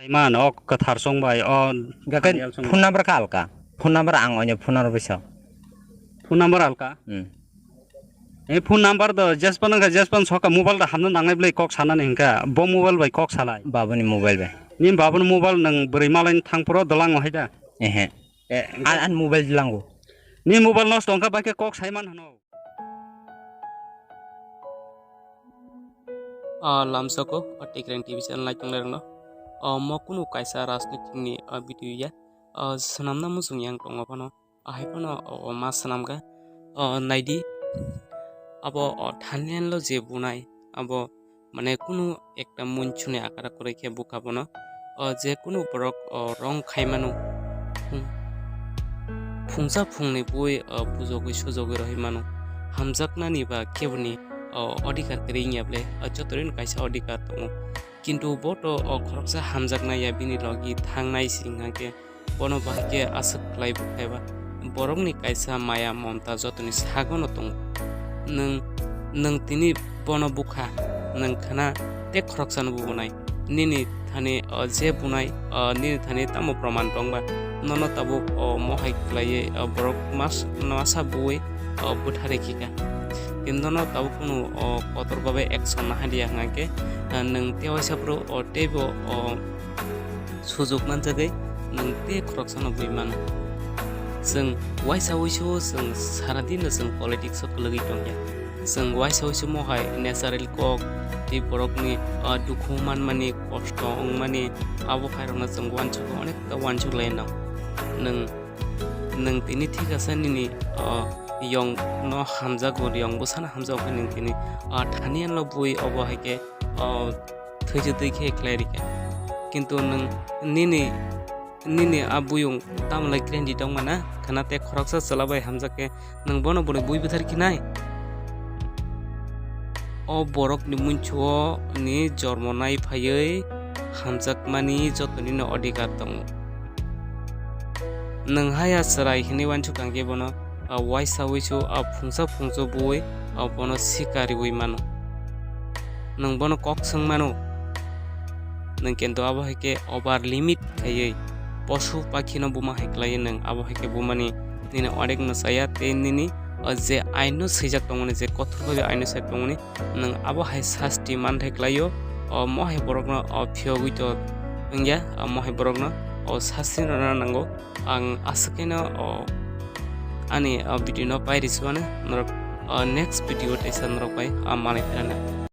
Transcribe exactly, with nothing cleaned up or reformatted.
Iman o kwthar song bai o Gakhe Daniel song phone number kha alka. Phone number ang oino phone number bisa. Phone number alka. Hmm. E phone number do jespan wngkha, jespan soka mobile da hamna nangnai bwlai kok sanani hwnkha. Bo mobile bai kok salai. Babuni mobile bai. Ni babuni mobile nang bwrwi malai thang phuru dolang o haida. Ehe. E, an, an mobile dilango. Ni mobile nosto wngkha bai khe kok saiman hano. O lamsoko o Tikreng T V channel naitongnai rokno o mo kunu kaisa rajnitik ni o video ya o swnamna muchung yang tongo phano. Ahai phano o, o ma swnamkha. O naidi, abo o Daniel lo je bunai, abo mane kunu ekta munchuni akara kwrwi khe bukha bono. O je kunu borok o wrong khai mano. Phung-, phungsa phungni bui o bujogwi sujogwi rohoi mano. Hamjaknani ba keboni o odhikar kwrwi wngya ble, o jotono kaisa odhikar tongo. Kintu bo to o khoroksa hamjaknai ya bini logi thangnai se wngkha khe. Bono bahai khe aswk khlai bwkhlai ba? Borokni kaisa maya monta jotoni sagono tongo. Nwng, nwng tini bono bukha, nwng khna tei khoroksano bubunai. Nini thani, o, je bunai, o, nini thani tamo proman tong ba? Nono tabuk, o, mohai khlaiwi, o, borok mas-, masa buwi, o, bwtharwi khika. Kintu nono tabuk kunu, o, kotor babai action naharliya hwnkha khe, o, nwng tei waisa phuru, o, teibo, o, sujuk manjagwi nwng tei khoroksano bui mano. Chwng waisa uisu chwng saradino chwng politics o kwlwgwi tongya. Chwng waisa uisu mohai natural kok tei borokni, ah, dukhu manmani, kosto wngmani, abo khairokno chwng uansukha, onekta uansuk lai nang. Nwng, nwng tini thik asa nini, ah, yong no hamjago, yong bwsano hamjago khe nwng tini, ah, thani anlo bui obo hai khe, ah, thwijwtwi khe khlai rikha. Kintu nwng nini, nini a buyung tamlai krendi tongmana, khna tei khoroksa chwla bai hamjak khe nwng bono bwrwi bui bwthar khinai? O borokni munchuo ni jormo nai phaiwi hamjakmani jotonino odhikar tongo. Nwng haya chwrai hwnwi uansuk kang khe bono, a waisa uisu, a phungsa phungsa bui, a bono sika riui mano. Nwng bono kok swng mano. Nwng kintu abo hai khe over limit khaiwi posu pakhino buma hai khlaiwi nwng abo hai khe bumani nini onek no chaya tei nini, o je aino swijak tongmani, je kothok bai aino swijak tongmani, nwng abo hai sasti manthai khlaio. O mohai borokno o phiyogwi to wngya, o mohai borokno o sasti rwna nango. Ang aswk khe no, o, ani, o, video no pai risi mano norok, o, next video teisa norok bai, o, malai phirana.